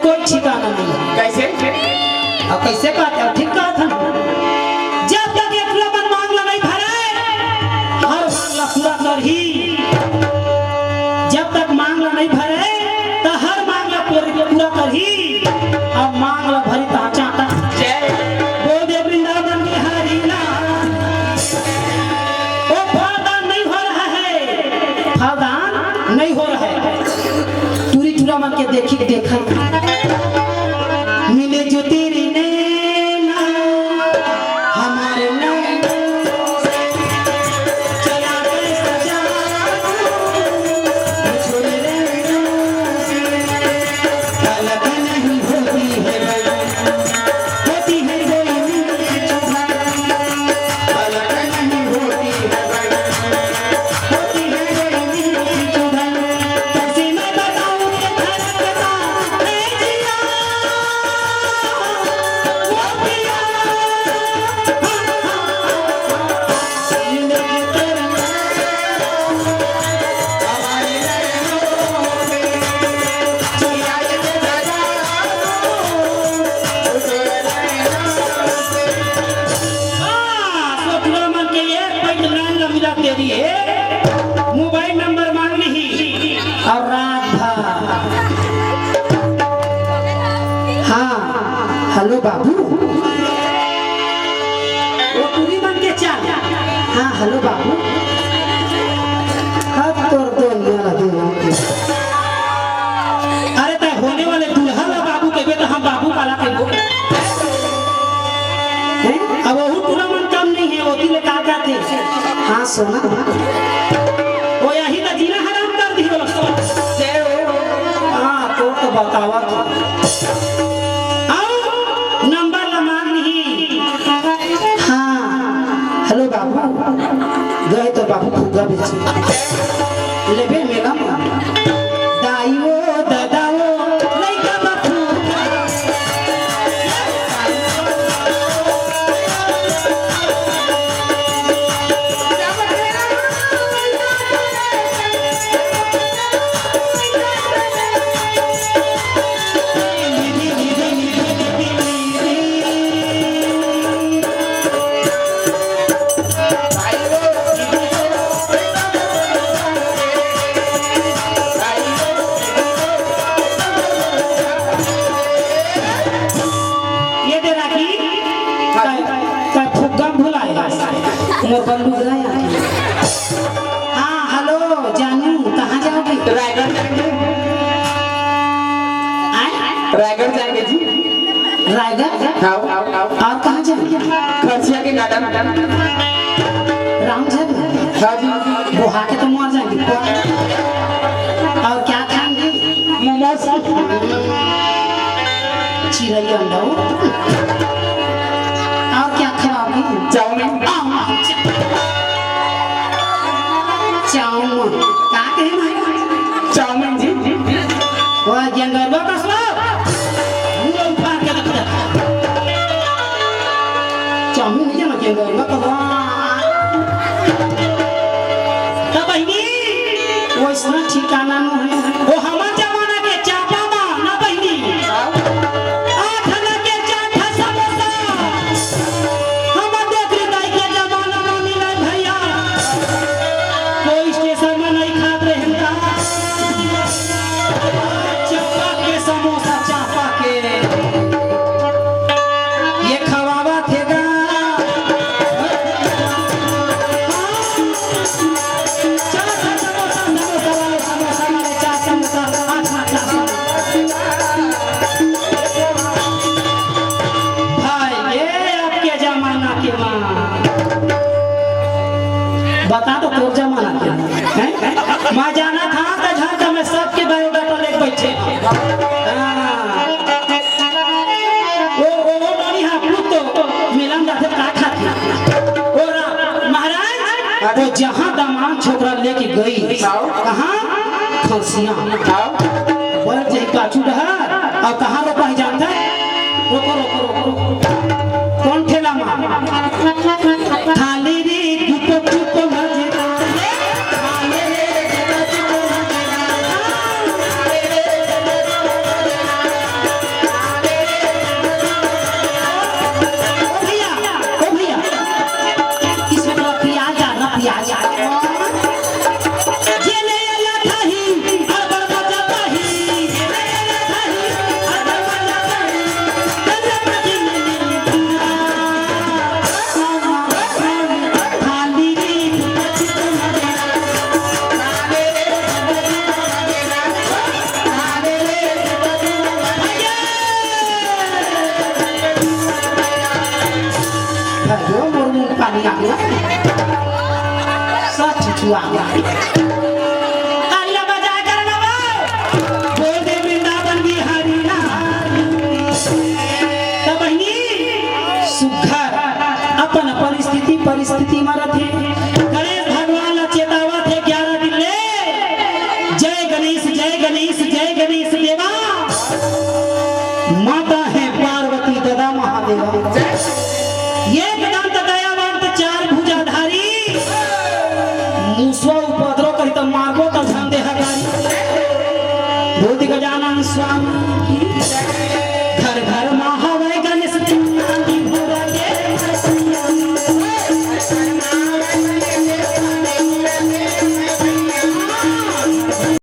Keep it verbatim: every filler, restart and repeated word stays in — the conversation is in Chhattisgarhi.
कोई ठिकाना नहीं है। कैसे? अब कैसे कहते हो? ठीक कहत हन। जब तक ये टूरा मन मांग ला नहीं भरे, हर मांग ला पूरा करही। जब तक मांग ला नहीं भरे, त हर मांग ला पूरी, पूरा करही। अब मांग ला भरी त चाटा। जय। बोल दे वृंदावन बिहारी लाल। ओ फलदान नहीं हो रहा है, फलदान नहीं हो रहा है। टूरी टूरा मन के देखी के देखत। मिले जो तेरे नैना, हमारे नैना, चला गए सजा, छोड़ नैना से, पलक नहीं होती है बड़ी। होती है कोई मीठी चुभन, पलक नहीं होती है बड़ी, होती है कोई मीठी चुभन। कैसे मैं बताऊं ये धड़कता है जिया, वो पिया। हाँ, ससुरा मन के एक पैक लाइन ला मिला तेरी है। मोबाइल नंबर मांग ली और रात भर। हाँ, हेलो बाबू। वो टूरी मन के चाल। हाँ, हेलो बाबू। अब तोर दो मियाँ ला दे नाम के। अरे, तै होने वाले दूल्हा ला बाबू कहिबे, त हम बाबू काला कहिबो? हैं? अब वहू टूरा मन कम नहीं है, ओती ले का कहते? हाँ, सोना। वो यही त जीना हराम कर दियो। हाँ, तो, तो बतावा तो। आओ, नंबर ला मांग नहीं। हाँ, हेलो बाबू, गए तो बाबू फुग्गा बेचे। लेबे मेला में। दाई ओ, दादा ओ, लइका बा फुग्गा। ये दे राखी, काय, काय फुग्गा भुलाए, मोर बंदूक रहा। हाँ, हेलो, जानू, कहाँ जाओगी? रायगढ़ जाएंगे। आए? रायगढ़ जाएंगे जी। रायगढ़? हाँ, हाँ, हाँ। और कहाँ जाएंगे? खरसिया के गार्डन। रामझंड? हाँ जी। वो हाके तो मर जाएंगे। और क्या खाएंगे? मोमोज। चिरई अंडा। और क्या खिलाओगी? चाउमीन। चाउमीन। का कहे भाई? चाउमीन जी। वो गेंगरवा कसला। मुंह उठा के रख दे। चाउमीन नहीं जाना गेंगरवा कसला। तो बहिनी, वैसना ठिकाना नु है। वो हमर जमाना के चापा मा ना बहिनी। आठ आना के चार ठा समोसा। हमर डोकरी दाई के जमाना मा मिले भैया। कोई स्टेशन मा नहीं खात रहे का? चापा के समोसा, चापा के। ये खवावा थे गा। चार समोसा, समोसा वाले, समोसा वाले, चार समोसा, आठ, आठ, आठ। भाई, ये आपके जमाना के माँ। बता दो, कौन जमाना के हैं? मैं जाना था तो घर का मैं सबके बायोडाटा लेके बैठे। हाँ। ओ, ओ, ओ, डोनी, हाँ, पूछ तो, मिलन जाथे का खाथे। ओ राम, महाराज, अरे। तो जहाँ दामाद छोकरा लेके गई, आओ। कहाँ? खरसिया। आओ। बोले, "जही पाछू डहर, अउ कहाँ रोपाही जानत हे?" रोको, रोको, रोको, रोको। कौन ठेला मा? थाली रे, गुटो, गुटो, मजेदार। थाली रे, गुटो, गुटो, मजेदार। सच छुआ। तालियां बजा कर ना बोल दे वृंदावन बिहारी लाल। त बहिनी सुघर अपन अपन स्थिति परिस्थिति म रथे। गणेश भगवान ला चेतावत हे ग्यारह दिन ले, जय गणेश, जय गणेश, जय गणेश देवा। माता हे पार्वती, ददा महादेवा। एक दंत दयावंत, चार भुजाधारी, मुसवा उपद्रव करी त मारबो त झन देहा गारी। बोल दे गजानन स्वामी की।